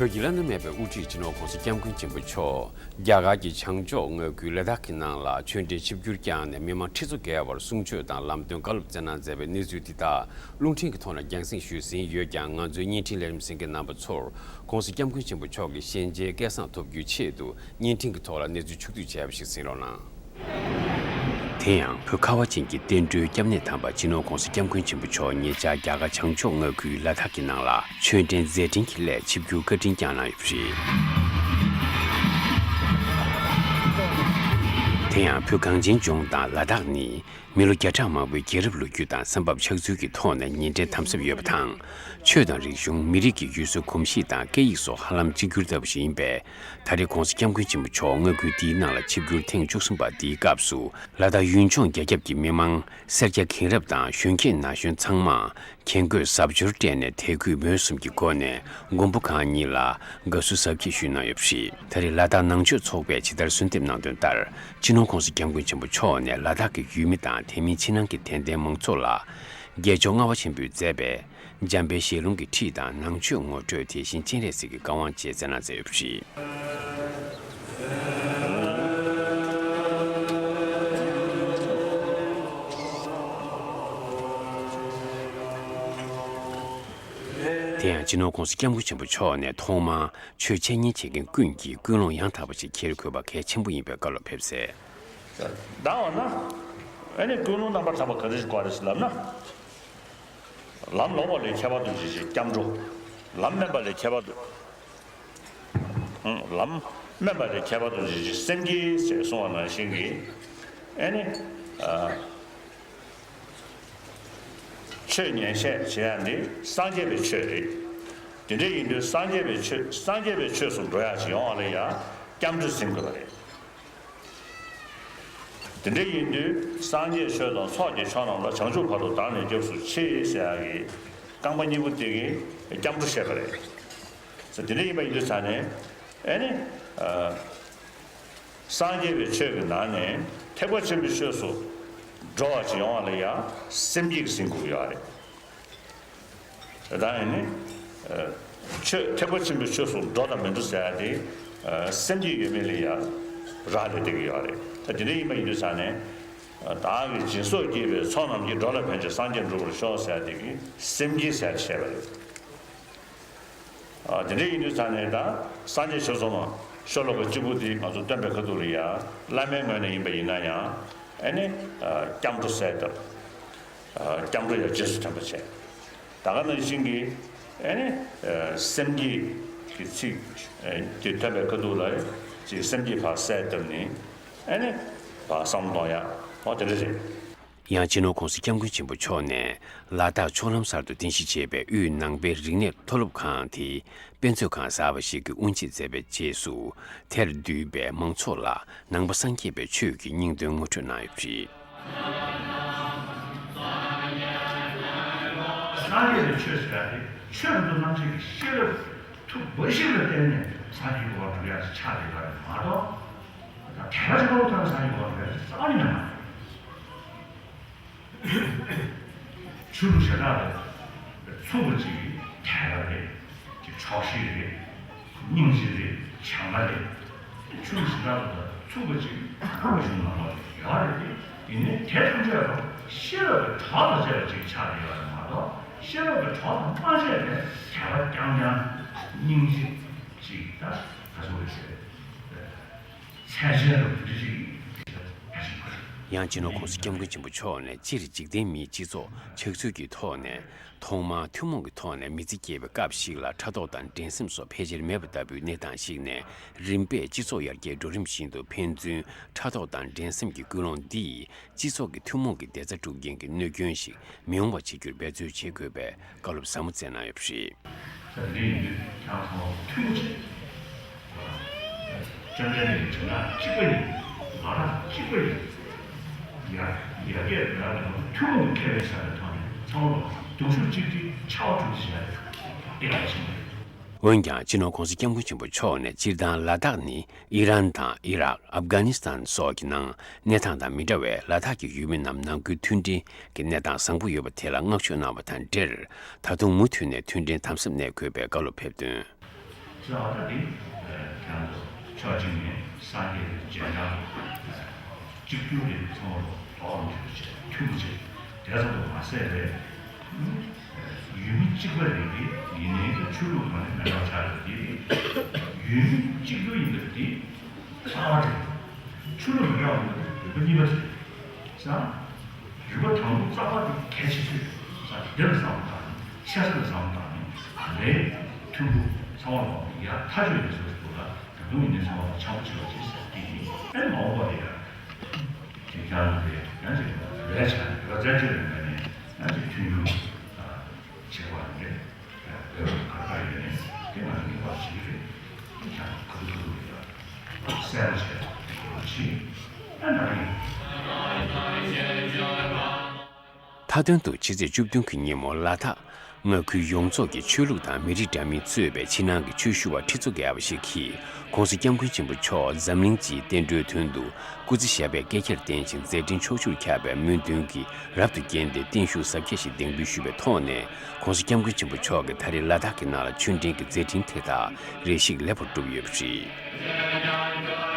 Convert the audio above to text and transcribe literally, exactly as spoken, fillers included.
བོད་ཀྱི་བླ་ན་མེད་པའི་དབུ་ཁྲིད་སྤྱི་ནོར་༸གོང་ས་༸སྐྱབས་མགོན་ཆེན་པོ་མཆོག་རྒྱ་གར་གྱི་བྱང་ཕྱོགས་མངའ་ཁུལ་ལ་དྭགས་ཀྱི་ནང་ལ་ཆོས་འབྲེལ་ཆིབས་བསྒྱུར་བསྐྱངས་ནས་མི་མང་ཁྲི་ཚོ་བརྒལ་བར་གསུང་ཆོས་དང་ལམ་སྟོན་བཀའ་སློབ་སྩལ་གནང་མཛད་པའི་གནས་ཚུལ་འདི་དག་རླུང་འཕྲིན་གྱི་ཐོག་ནས་རྒྱང་སྲིང་ཞུས་ཟིན་ཡོད་ཀྱང་། ང་ཚོའི་བརྙན་འཕྲིན་ལས་རིམ་གཟིགས་མཁན་རྣམ་པ་ཚོར་༸གོང་ས་༸སྐྱབས་མགོན་ཆེན་པོ་མཆོག་གི་ཞལ་མཇལ་སྐལ་བཟང་ཐོབ་རྒྱུའི་ཆེད་དུ་བརྙན་འཕྲིན་གྱི་ཐོག་ལ་གནས་ཚུལ་ཕྱོགས་བསྡུས་བྱས་པ་ཞིག་གཟིགས་རོགས་གནང་། དེ་ཡང་བོད་ཁ་བ་ཅན་གྱི་བསྟན་འགྲོའི་སྐྱབས་གནས་དམ་པ་སྤྱི་ནོར་༸གོང་ས་༸སྐྱབས་མགོན་ཆེན་པོ་མཆོག་ཉེ་ཆར་རྒྱ་གར་བྱང་ཕྱོགས་མངའ་ཁུལ་ལ་དྭགས་ཀྱི་ནང་ལ་ཆོས་འབྲེལ་མཛད་འཕྲིན་གྱི་སླད་ཆིབས་བསྒྱུར་བཀའ་དྲིན་བསྐྱངས་གནང་ཡོད་པ་རེད། དེ་ཡང་བོད་གངས་ཅན་ལྗོངས་དང་ལ་དྭགས་ནི་མི་ལོ་བརྒྱ་ཕྲག་མང་པོའི་རྒྱལ་རབས་ལོ་རྒྱུས་དང་ས་བབ་ཆགས་ཚུལ་གྱི་ཐོག་ནས་ཉེ་འབྲེལ་དམ་ཟབ་ཡོད་པ་དང་། ཆོས་དང་རིག་གཞུང་། མི་རིགས་ཀྱི་ཡུལ་སྲོལ་གོམས་གཤིས་དང་སྐད་ཡིག་སོགས་ཧ་ལམ་གཅིག་གྱུར་ལྟ་བུ་ཞིག་ཡིན་པས། ད་རེས་༸གོང་ས་༸སྐྱབས་མགོན་ཆེན་པོ་མཆོག་མངའ་ཁུལ་འདིའི་ནང་ལ་ཆིབས་བསྒྱུར་ཐེངས་བཅུ་གསུམ་པ་འདིའི་སྐབས་སུ། ལ་དྭགས་གཡུང་ལྗོངས་རྒྱ་ཁྱབ་ཀྱི་མི་མང་། སེར་སྐྱ་རྒན་རབས་དང་གཞོན་སྐྱེས་ན་གཞོན་ཚང་མ་རྒྱན་གོས་གཟབ་མཆོར་སྤྲས་ནས་དད་གུས་མོས་གསུམ་གྱི་སྒོ་ནས་མགོན་པོ་གང་ཉིད་ལ་དགའ་བསུ་གཟབ་རྒྱས་ཞུས་གནང་ཡོད་པ་རེད། ད་རེས་ལ་དྭགས་ནང་ཆོས་ཚོགས་པས་ཇི་ལྟར་གསོལ་འདེབས་གནང་དོན་ལྟར། སྤྱི་ནོར་༸གོང་ས་༸སྐྱབས་མགོན་ཆེན་པོ་མཆོག་ནས་ལ་དྭགས་ཀྱི་ཡུལ་མི་དང་དེ་མིན་ཕྱི་ནང་གི་དད་ལྡན་མང་ཚོགས་ལ། རྒྱལ་མཆོག་ལྔ་པ་ཆེན་པོས་མཛད་པའི་འཇམ་དཔལ་ཞལ་ལུང་གི་ཁྲིད་དང་ནང་ཆོས་ངོ་སྤྲོད། དེ་བཞིན་སྤྱན་རས་གཟིགས་ཀྱི་བཀའ་དབང་བཅས་སྩལ་གནང་མཛད་ཡོད་པ་རེད། དེ་ཡང་སྤྱི་ནོར་༸གོང་ས་༸སྐྱབས་མགོན་ཆེན་པོ་མཆོག་ནས་ཐོག་མར་ཆོས་འཆད་ཉན་བྱེད་མཁན་ཀུན་གྱིས་ཀུན་སློང་ཡང་དག་པ་ཞིག་འཁྱེར་དགོས་པ་གལ་ཆེན་པོ་ཡིན་པའི་བཀའ་སློབ་ཕེབས་གསལ། ད་འོ་ན། ཨ་ནི་ཀུན་སློང་རྣམ་པར་དག་པ་ག་འདྲ་ཞིག་དགོས་རེད་ཟེར་ལབ་ན། ལམ་ལོག་པ་ལས་ཁྱད་པར་དུ་འབྱེད་ཕྱིར་སྐྱབས་འགྲོ། ལམ་དམན་པ་ལས་ཁྱད་པར་དུ། ཨང་། ལམ་དམན་པ་ལས་ཁྱད་པར་དུ་འབྱེད་ཕྱིར་སེམས་བསྐྱེད་ཅེས་གསུངས་པ་ནང་བཞིན་གྱི། ཨ་ནི། ཨ། ཆོས་ཉན་བཤད་བྱེད་ཡ་འདི་སངས་རྒྱས་པའི་ཆོས་རེད། དེ་འདྲ་ཡིན་དུས་སངས་རྒྱས་པའི་ཆོས། སངས་རྒྱས་པའི་ཆོས་སུ་འགྲོ་ཡ་ཞིག་ཡོང་བ་ལ་ཡ་སྐྱབས་འགྲོ་ཟིན་དགོས་པ་རེད། དེ་འདྲ་ཡིན་དུས་སངས་རྒྱས་ཆོས་དང་ཚོགས་ཀྱི་མཆོག་རྣམས་ལ། བྱང་ཆུབ་བར་དུ་བདག་ནི་སྐྱབས་སུ་མཆི་ཟེར་ཡག་གི་རྐང་པ་གཉིས་པོ་དེ་གིས་སྐྱབས་འགྲོ་བཤད་པ་རེད། ཟེར་དེ་འདྲ་ཡིན་པ་ཡིན་དུས་ཙང་ནས། ཨེ་ནི། ཨ། སངས་རྒྱས་པའི་ཆོས་ཀྱི་ནང་ནས་ཐེག་པ་ཆེན་པོའི་ཆོས་སུ་འགྲོ་བ་ཅིག་ཡོང་བ་ལ་ཡང་སེམས་བསྐྱེད་ཀྱིས་ཟིན་དགོས་ཀྱི་ཡོད་རེད། ད་ཡིན་ནི། ཨ། ཆོས་ཐེག་པ་ཆེན་པོའི་ཆོས་སུ་འགྲོ་དང་མི་འགྲོ་ཟེར་ཡ་དེ། ཨ། སེམས་བསྐྱེད་ཡོད་མེད་ལ་ཡང་རག་ལས་བསྡད་ཀྱི་ཡོད་རེད། ད་དེ་འདྲ་ཡིན་པ་ཡིན་དུས་ཙང་ནས། བདག་གིས་སྦྱིན་སོགས་བགྱིས་པའི་ཚོགས་རྣམས་ཀྱིས། འགྲོ་ལ་ཕན་ཕྱིར་སངས་རྒྱས་འགྲུབ་པར་ཤོག་ཟེར་ཡ་དེ་གིས་སེམས་བསྐྱེད་ཟེར་ཡ་དེ་བཤད་པ་རེད། ཨ། དེ་འདྲ་ཡིན་དུས་ཙང་ནས་ད་སངས་རྒྱས་ཆོས་ཚོགས་མ་ཤོ་ལོ་ཀ་གཅིག་པུ་དེ་ང་ཚོ་སྟོན་པའི་ཁ་ཐུག་ལ་ཡ་བླ་མའི་ངོས་ནས་ཡིན་པ་ཡིན་ན་ཡང་། ཨེ་ནི། ཨ། སྐྱབས་འགྲོ་གསལ་བཏབ། ཨ། སྐྱབས་འགྲོ་ཡང་རྗེས་སུ་དྲན་པ་བྱས། ད་ག་ནང་བཞིན་གྱི། ཨེ་ནི། ཨ། སེམས་བསྐྱེད་ཀྱི་ཚིག་ཨེ། དེ་ཐོན་པའི་ཁ་ཐུག་ལ་ཅིག་སེམས་བསྐྱེད་ཕར་གསལ་བཏབ་ནས། ཨེ་ནི། ཕར་བསམ་བློ་གཏོང་ཡ། འོ་དེ་འདྲ་རེད། ཡང་སྤྱི་ནོར་༸གོང་ས་༸སྐྱབས་མགོན་ཆེན་པོ་མཆོག་ནས་ལ་དྭགས་ཕྱོགས་ལྷམ་སར་དུ་རྟེན་གཞི་བྱས་པའི་དབུས་ནང་པའི་རིག་གནས་མཐོ་སློབ་ཁང་དེ་དཔེ་མཛོད་ཁང་གསར་པ་ཞིག་གི་དབུ་འབྱེད་མཛད་པའི་རྗེས་སུ། དེར་འདུས་པའི་མང་ཚོགས་ལ་ནང་པ་སངས་རྒྱས་པའི་ཆོས་ཀྱི་སྙིང་དོན་ངོ་སྤྲོད་གནང་ཡོད་པ་རེད། སངས་རྒྱས་པའི་ཆོས་ཟེར་ཡ་དེ་ཆོས་རིན་པོ་རྣམ་འབྱེད་ཀྱི་ཤེས་རབ་ཐུགས་འབའ་ཞིག་ལ་བརྟེན་ནས་སངས་རྒྱས་ཀྱི་གོ་འགྲོ་ཡ་ཞིག་ཆགས་བསྡད་པ་རེད་མ་གཏོགས། ད་དད་པ་ཅིག་ཡོད་ཙང་སངས་རྒྱས་ཀྱི་གོ་འགྲོ་ཡ་ཞིག་རྩ་བ་ནས་མེད་མ་རེད། ཆོས་ལུགས་ཞེ་དྲག་ལ་མཚུངས་པ་ཅིག་དད་པ་རེད། ཅིག་ཕྱོགས་ཞེན་རེད། སྙིང་རྗེ་རེད། བྱམས་པ་རེད། ཆོས་ལུགས་ཞེ་དྲག་ལ་མཚུངས་པ་ཅིག་ཁོ་བཞིན་ནང་ལོགས་ཡོད་རེད་དེ། ཡིན་ནའི་དེ་ཐམས་ཅད་ལ་ཤེས་རབ་ཀྱི་གྲོགས་དང་བཅས་པ་ཅིག་ཆགས་ཡོད་རེད་མ་གཏོགས། ཤེས་རབ་ཀྱི་གྲོགས་དང་མ་བཅས་པའི་དད་པ་རྐྱང་རྐྱང་། སྙིང་རྗེ་ཅིག་ད་ག་ཚོད་རེད་ཟེར། ཚད་ཆེན་རུ་འདི་ཞིག་ཡང་སྤྱི་ནོར་༸གོང་ས་༸སྐྱབས་མགོན་ཆེན་པོ་མཆོག་ནས་སྤྱིར་འཇིག་རྟེན་མིའི་སྤྱི་ཚོགས་ཆགས་ཚུལ་གྱི་ཐོག་ནས། ཐོག་མར་ཐུན་མོང་གི་ཐོག་ནས་མི་ཚེ་སྐྱེལ་བའི་སྐབས་ཤིག་ལ་ཕྲག་དོག་དང་འགྲན་སེམས་སོགས་ཕལ་ཆེར་མེད་པ་ལྟ་བུའི་གནས་སྟངས་ཤིག་ནས། རིམ་པས་སྤྱི་ཚོགས་ཡར་རྒྱས་འགྲོ་རིམ་བཞིན་དུ་ཕན་ཚུན་ཕྲག་དོག་དང་འགྲན་སེམས་ཀྱི་ཀུན་སློང་འདིས། སྤྱི་ཚོགས་ཀྱི་ཐུན་མོང་གི་བདེ་རྩ་སྒྲུབ་མཁན་གྱི་གནོད་སྐྱོན་ཞིག་མི་ཡོང་བ་བྱེད་རྒྱུར་འབད་རྩོལ་བྱེད་དགོས་པའི་བཀའ་སློབ་ཟབ་མོ་སྩལ་གནང་ཡོད་པ་རེད། ད་དེ་འདྲ་ཡིན་དུས་ཡང་ཚང་མ་ཐུན་མོང་ཆེད། བཅོམ་ལྡན་འདས་ཀྱི་དྲིན་ལན་གཅིག་པ་ཡིན། ང་རང་གཅིག་པ་ཡིན། ཡར་ཡར་རྒྱས་ང་རང་ལ་ཐུན་མོང་གི་ཁེ་ཕན་བྱ་བའི་ཐོག་ནས་ཚང་མ་ལ་གདུང་ཤུགས་གཅིག་སྒྲིལ་ཕྱར་བ་གྲུ་འདེགས་བྱས་ཏེ་ལ་ཕྱིན་པ་རེད། འོན་ཀྱང་སྤྱི་ནོར་༸གོང་ས་༸སྐྱབས་མགོན་ཆེན་པོ་མཆོག་ནས་སྤྱིར་བཏང་ལ་དྭགས་ནི་ཨི་རན་དང་ཨི་རག་ཨབ་གྷ་ནི་སི་ཐན་སོགས་ཀྱི་ནང་གནས་སྟངས་དང་མི་འདྲ་བས། ལ་དྭགས་ཀྱི་ཡུལ་མི་རྣམས་ནང་ཁུལ་མཐུན་སྒྲིལ་གྱི་གནས་སྟངས་བཟང་པོ་ཡོད་པ་དེ་ལ་བསྔགས་བརྗོད་གནང་བ་དང་འབྲེལ། ད་དུང་མུ་མཐུད་ནས་མཐུན་སྒྲིལ་དམ་ཟབ་གནས་དགོས་པའི་བཀའ་སློབ་ཕེབས་དོན། ཟེར་བ་ད་འདི་ཁྱེད་རང་ཚོ་ཕྱོགས་གཅིག་ནས་སངས་རྒྱས་ཀྱི་རྗེས་འབྲང་གཅིག་གྱུར་གྱི་ཚང་མ་ལོག་འགྲོ་བ་མཐུན་པ་བྱས་མཐུན་པ་བྱས་དེ་ཙམ་དུ་མ་ཟད་པའི་ཡུལ་མི་གཅིག་པ་རེད་དེ། ཡིན་ནའི་ཀྱང་ཆོས་ལུགས་ཐོག་ནས་མི་འདྲ་བ་ཆགས་ཡོད་དེ། ཡུལ་མི་གཅིག་གྱུར་ཡིན་པ་དེ་རྩ་བ་རེད། ཆོས་ལུགས་མི་འདྲ་བ་ཡིན་པ་རིག་པ་གཉིས་པ་རེད། ས། རིག་པ་དང་པོ་རྩ་བ་དེ་གལ་ཆེ་ཤོས་རེད། ས་དེ་ལ་བསམ་བློ་བཏང་ནས་ཆེ་ས་ལ་བསམ་བློ་བཏང་ནས་ཨ་ལས་མཐུན་པོ་ཚང་མ་ལོག་ཡར་ཐག་ཆོད་ཡོད་ཟེར་བ་ཞིག་འདུག་ལ། ད་དུང་ཡིན་ནའི་ཚང་མ་ལ་འཆམ་པོ་བྱེད་རོགས་བྱེད་ཟེར་གྱི་ཡིན། ཨེ་མ་འོངས་པ་ལ་ཡང་ཅིག་ཁྱེད་རང་ཚོས་ཡང་ཅིག་རེ་བ་བྱས་ནས་རེ་བ་བཙན་བྱོལ་ལ་ཡོད་ནས་ཡང་ཅིག་མཐུན་སྒྲིལ་བྱེད་པ་རེད། བོད་ལ་ག་ག་ཡོད་ནས་དེ་ང་ཚོ་ངེས་པར་བྱེད་ཀྱི་རེད། ཁྱེད་རང་ཁ་ཐུག་ཁ་ཐུག་ལ་ཡང་གསལ་པོ་བྱས་ཡོད་པ་བྱེད། ཨ་ནང་ཡིན། མཐའ་དོན་དུ་ཕྱི་ཚེས་བཅུ་བདུན་གྱི་ཉིན་མོ་ལ་དྭགས་མངའ་ཁུལ་ཡོངས་རྫོགས་ཀྱི་ཆོས་ལུགས་དང་མི་རིགས་འདྲ་མིན་གཙོས་པའི་ཕྱི་ནང་གི་ཆོས་ཞུ་བ་ཁྲི་ཚོ་བརྒལ་བ་ཞིག་གིས་༸གོང་ས་༸སྐྱབས་མགོན་ཆེན་པོ་མཆོག་འཛམ་གླིང་སྤྱིའི་བསྟན་འགྲོའི་དོན་དུ་སྐུ་ཚེ་ཞབས་པད་བསྐལ་བརྒྱར་བརྟན་ཞིང་མཛད་འཕྲིན་ཕྱོགས་བཅུར་ཁྱབ་པའི་སྨོན་འདུན་གྱིས་རབ་ཏུ་བརྒྱན་ཏེ་བརྟན་བཞུགས་གཟབ་རྒྱས་ཤིག་གདན་འབུལ་ཞུས་པའི་ཐོག་ནས་༸གོང་ས་༸སྐྱབས་མགོན་ཆེན་པོ་མཆོག་གིས་ད་རེས་ལ་དྭགས་ཀྱི་ནང་ལ་ཆོས་འབྲེལ་གྱི་མཛད་འཕྲིན་དེ་དག་རེ་ཞིག་ལེགས་པར་གྲུབ་ཡོད་པ་རེད།